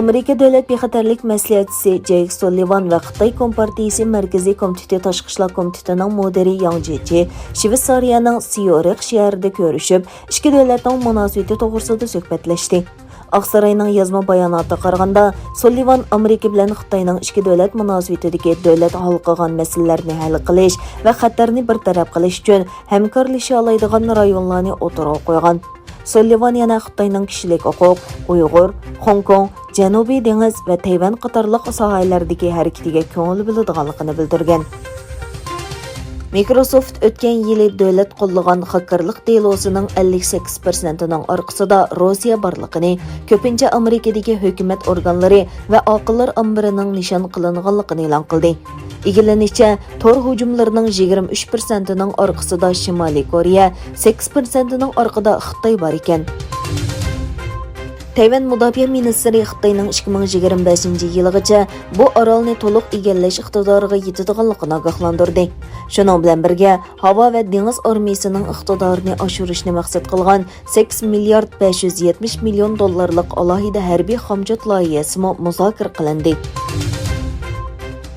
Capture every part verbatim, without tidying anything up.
ئامېرىكا دۆلەت بىخەتەرلىك مەسلىھەتچىسى جەيك سۇللىۋان ۋە خىتاي كومپارتىيىسى مەركىزىي كومىتېتى تاشقى ئىشلار كومىتېتىنىڭ مۇدىرى ياڭ جيېچى شىۋېتسارىيەنىڭ سيۇرىخ شەھىرىدە كۆرۈشۈپ، ئىككى دۆلەتنىڭ مۇناسىۋىتى توغرىسىدا سۆھبەتلەشتى. ئاقساراينىڭ يازما باياناتىغا قارىغاندا، سۇللىۋان ئامېرىكا بىلەن خىتاينىڭ ئىككى دۆلەت مۇناسىۋىتىدىكى دۆلەت ھالقىغان مەسىلىلەرنى ھەل قىلىش ۋە خەتەرنى بىر تەرەپ قىلىش ئۈچۈن ھەمكارلىشالايدىغان رايونلارنى ئوتتۇرىغا قويغان. سۇللىۋان يەنە خىتاينىڭ كىشىلىك ھوقۇق، ئۇيغۇر، خوڭكوڭ، جەنۇبىي دېڭىز ۋە تەيۋەن قاتارلىق ساھەلەردىكى ھەرىكىتىگە كۆڭۈل بۆلىدىغانلىقىنى بىلدۈرگەن. مىكروسوفت ئۆتكەن يىلى دۆلەت قوللىغان خاككېرلىق دېلوسىنىڭ ئەللىك سەككىز پىرسەنتىنىڭ ئارقىسىدا روسىيە بارلىقىنى، كۆپىنچە ئامېرىكىدىكى ھۆكۈمەت ئورگانلىرى ۋە ئاقىللار ئامبىرىنىڭ نىشان قىلىنغانلىقىنى ئېلان قىلدى. ئىگىلىنىشىچە، تور ھۇجۇملىرىنىڭ يىگىرمە ئۈچ پىرسەنتىنىڭ ئارقىسىدا شىمالىي كورېيە، سەككىز پىرسەنتىنىڭ ئارقىدا خىتاي بار ئىكەن. تەيۋەن مۇداپىئە مىنىستىرى خىتاينىڭ ئىككى مىڭ يىگىرمە بەشىنچى يىلىغىچە بۇ ئارالنى تولۇق ئىگىلەش ئىقتىدارىغا يېتىدىغانلىقىنى ئاگاھلاندۇردى. شۇنىڭ بىلەن بىرگە، ھاۋا ۋە دېڭىز ئارمىيىسىنىڭ ئىقتىدارىنى ئاشۇرۇشنى مەقسەت قىلغان سەككىز مىليارد بەش يۈز يەتمىش مىليون دوللارلىق ئالاھىدە ھەربىي خامچوت لايىھەسىمۇ مۇزاكىرە قىلىندى.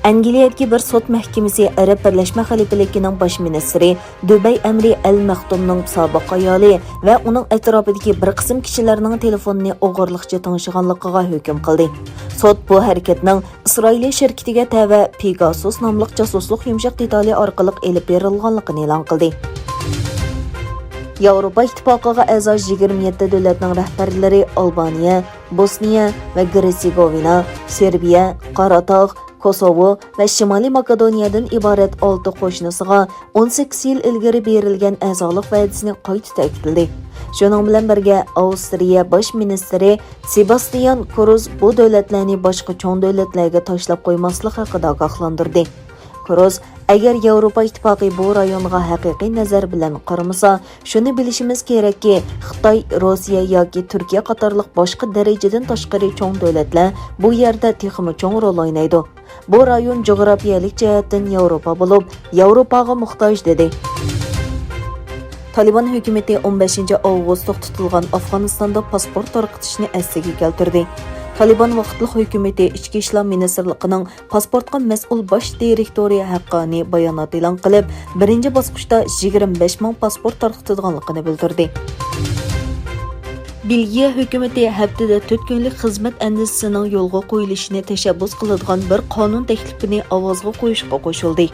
ئەنگلىيەدىكى بىر سوت مەھكىمىسى ئەرەب بىرلەشمە خەلىپىلىكىنىڭ باش مىنىستىرى دۇبەي ئەمرى ئەل مەختۇمنىڭ سابىق ئايالى ۋە ئۇنىڭ ئەتراپىدىكى بىر قىسىم كىشىلەرنىڭ تېلېفونىنى ئوغرىلىقچە تىڭشىغانلىقىغا ھۆكۈم قىلدى. سوت بۇ ھەرىكەتنىڭ ئىسرائىلىيە شىركىتىگە تەۋە پېگاسۇس ناملىق جاسۇسلۇق يۇمشاق دېتالى ئارقىلىق ئېلىپ بېرىلغانلىقىنى ئېلان قىلدى. ياۋروپا ئىتتىپاقىغا ئەزا يىگىرمە يەتتە دۆلەتنىڭ رەھبەرلىرى ئالبانىيە، بوسنىيە ۋە گېرتسېگوۋىنا، سېربىيە، قاراتاغ، كوسوۋو ۋە شىمالىي ماكېدونىيەدىن ئىبارەت ئالتە قوشنىسىغا ئون سەككىز يىل ئىلگىرى بېرىلگەن ئەزالىق ۋەدىسىنى قايتا تەكىتلىدى. شۇنىڭ بىلەن بىرگە، ئاۋسترىيە باش مىنىستىرى سېباستىيان كروز بۇ دۆلەتلەرنى باشقا چوڭ دۆلەتلەرگە تاشلاپ قويماسلىق ھەققىدە ئاگاھلاندۇردى. كروز، ئەگەر ياۋروپا ئىتتىپاقى بۇ رايونغا ھەقىقىي نەزەر بىلەن قارىمىسا، شۇنى بىلىشىمىز كېرەككى، خىتاي، روسىيە ياكى تۈركىيە قاتارلىق باشقا دەرىجىدىن تاشقىرى چوڭ دۆلەتلەر بۇ يەردە تېخىمۇ چوڭ رول ئوينايدۇ. بۇ رايون جۇغراپىيەلىك جەھەتتىن ياۋروپا بولۇپ، ياۋروپاغا موھتاج، دېدى. تالىبان ھۆكۈمىتى ئون بەشىنچى ئاۋغۇست توختىتىلغان ئافغانىستاندا پاسپورت تارقىتىشنى ئەسلىگە كەلتۈردى. تالىبان ۋاقىتلىق ھۆكۈمىتى ئىچكى ئىشلار مىنىستىرلىقىنىڭ پاسپورتقا مەسئۇل باش دىرېكتورى ھەققانى بايانات ئېلان قىلىپ، بىرىنچى باسقۇچتا يىگىرمە بەش مىڭ پاسپورت تارقىتىدىغانلىقىنى بىلدۈردى. بېلگىيە ھۆكۈمىتى ھەپتىدە تۆت كۈنلۈك خىزمەت ئەندىزىسىنىڭ يولغا قويۇلۇشىنى تەشەببۇس قىلىدىغان بىر قانۇن تەكلىپىنى ئاۋازغا قويۇشقا قوشۇلدى.